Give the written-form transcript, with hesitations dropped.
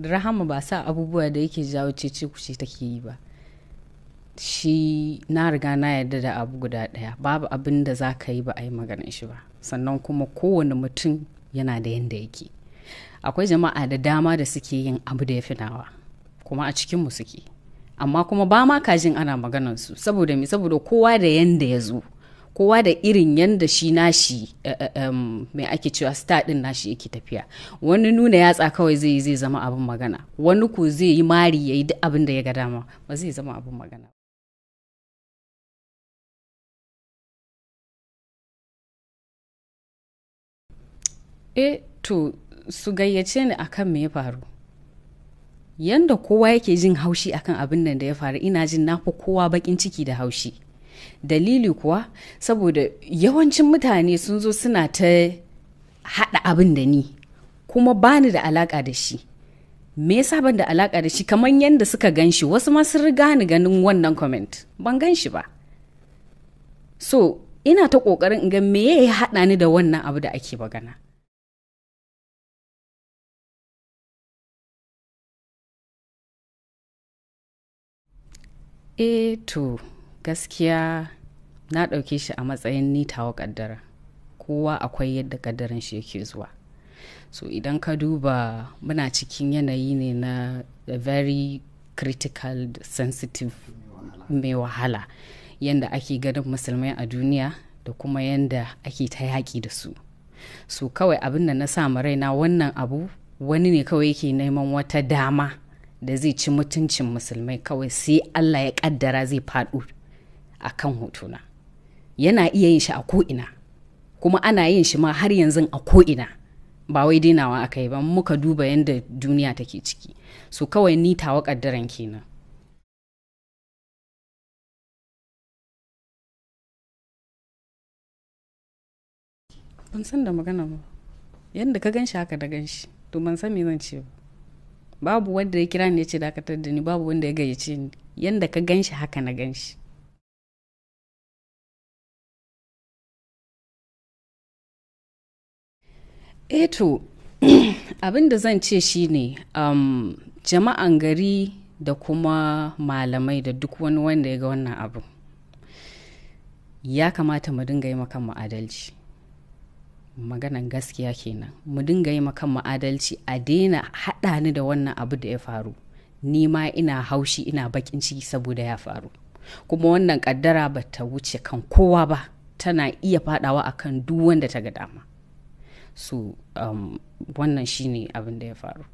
Rahama ba sa abubuwa da yake jawo cece kuce take yi ba. Shi na riga na yarda da abu guda ɗaya, babu abin da za ka yi ba a yi maganin shi ba. Sannan kuma kowane mutum yana da yanda yake. Akwai jama'a da dama da suke yin abu da ya fi nawa, kuma a cikinmu suke. Amma kuma ba ma kajin ana maganansu saboda me? Saboda kowa da yanda ya zo, kowa da irin yanda shi nashi mai ake cewa star din nashi yake tafiya. Wani nuna yatsa kawai zai yi zai zama abin magana, wani ko zai yi mari ya yi duk abin da ya ga dama ba zai zama abin magana. To su gayyace ni akan me ya faru. Yanda kowa yake jin haushi akan abin nan da ya faru, ina jin na fi kowa bakin ciki da haushi. Dalili kuwa saboda yawancin mutane sun zo suna ta haɗa abin da ni kuma bani da alaka da shi. Me yasa ban da alaka da shi? Kamar yanda suka gan shi, wasu ma sun riga ni ganin wannan comment, ban gan shi ba. So ina ta ƙoƙarin in ga me ya haɗa ni da wannan abu da ake magana. To gaskiya na ɗauke shi a matsayin ni tawa ƙaddara. Kowa akwai yadda ƙaddaran shi yake zuwa. So idan ka duba muna cikin yanayi ne na very critical, sensitive, mai wahala. Yanda ake ganin musulmai a duniya da kuma yanda ake ta yaƙi da su. So kawai abin da na sa ma raina wannan abu wani ne kawai yake neman wata dama da zai ci mutuncin musulmai kawai sai Allah ya kaddara zai faɗo a kan hotuna. Yana iya yin shi a ko'ina, kuma ana yin shi ma har yanzu a ko'ina, ba wai dainawa aka yi ba, muka duba yadda duniya take ciki. So kawai ni tawa kaddaran kenan. Ban san da magana ba. Yadda ka gan shi haka da gan shi, to ban san me zan ce ba. Babu wanda ya kira ni ya ce dakatar da ni, babu wanda ya gayyace ni. Yanda ka gan shi haka na gan shi. To abin da zan ce shine jama'an gari da kuma malamai da duk wani wanda ya ga wannan abu, ya kamata mu dinga yi makan adalci. Maganan gaskiya kenan, mu dinga yi makan adalci, a daina haɗa ni da wannan abu da ya faru. Ni ma ina haushi, ina bakin ciki saboda ya faru. Kuma wannan kaddara ba ta wuce kan kowa ba, tana iya fadawa akan duk wanda ta ga dama. So wannan shine abin da ya faru.